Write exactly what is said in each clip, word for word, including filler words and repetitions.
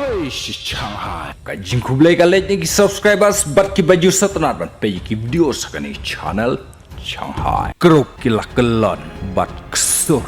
Ei, shi Shanghai. Ka jingkhublei ka leit na ki subscribers bad ki ba ju sngewtynnat ban peit ïa ki video sha kane ka channel Shanghai. Krup ki la kyllon bad ksur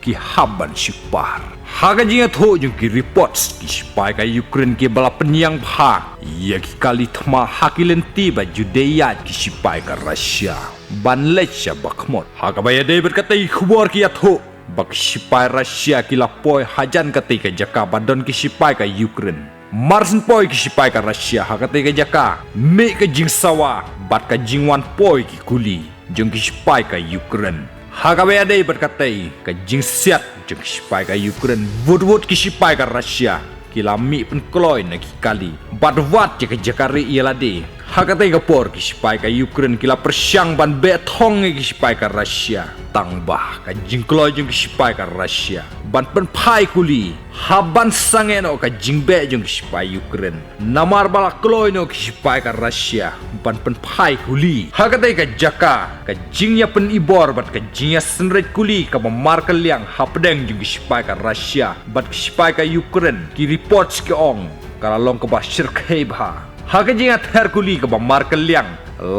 ki hap ban shu par. Ha ka jingïathuh jong ki reports, ki shipai ka Ukraine ki ba la pynïang bha ïa ki kali thma ha ki lynti ba ju dei ïaid ki shipai ka Russia ban leit sha Bakhmut. Ha kaba ïadei bad katei ka khubor ki ïathuh ba ki shipai Russia ki la poi hajan katei ka jaka ba don ki shipai ka Ukraine. Mar syn poi ki shipai ka Russia ha katei ka jaka, mih ka jingsawa bad ka jingwan poi ki kuli jong ki shipai ka Ukraine. Ha kaba ïadei bad katei ka jingsiat jong ki shipai ka Ukraine, vut vut ki shipai ka Russia ki la mih pynkloi na ki kali bad wad ïa ka jaka rieh ïa lade. Ha katei ka por ki shipai ka Ukraine ki la pyrshang ban beh thong ïa ki shipai ka Russia, tang ba ka jingkloi jong ki shipai ka Russia ban pynphai kuli hap ban sangeh noh ka jingbeh jong ki shipai Ukraine, namar ba la kloi noh ki shipai ka Russia ban pynphai kuli. Ha katei ka jaka, ka jingïapynibor bad ka jingïasynreit kuli kaba markylliang hapdeng jong ki shipai ka Russia bad ki shipai ka Ukraine, ki reports ki ong ka la long kaba shyrkhei bha. Ha ka jingïather kuli kaba markylliang,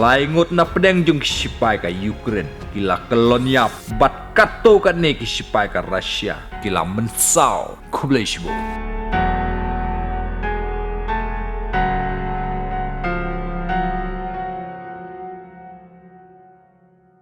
lai ngut napdeng jong ki shipai ka Ukraine ki la kyllon ïap bad katto katne ki shipai ka Russia ki la mynsaw. Khublei shibun.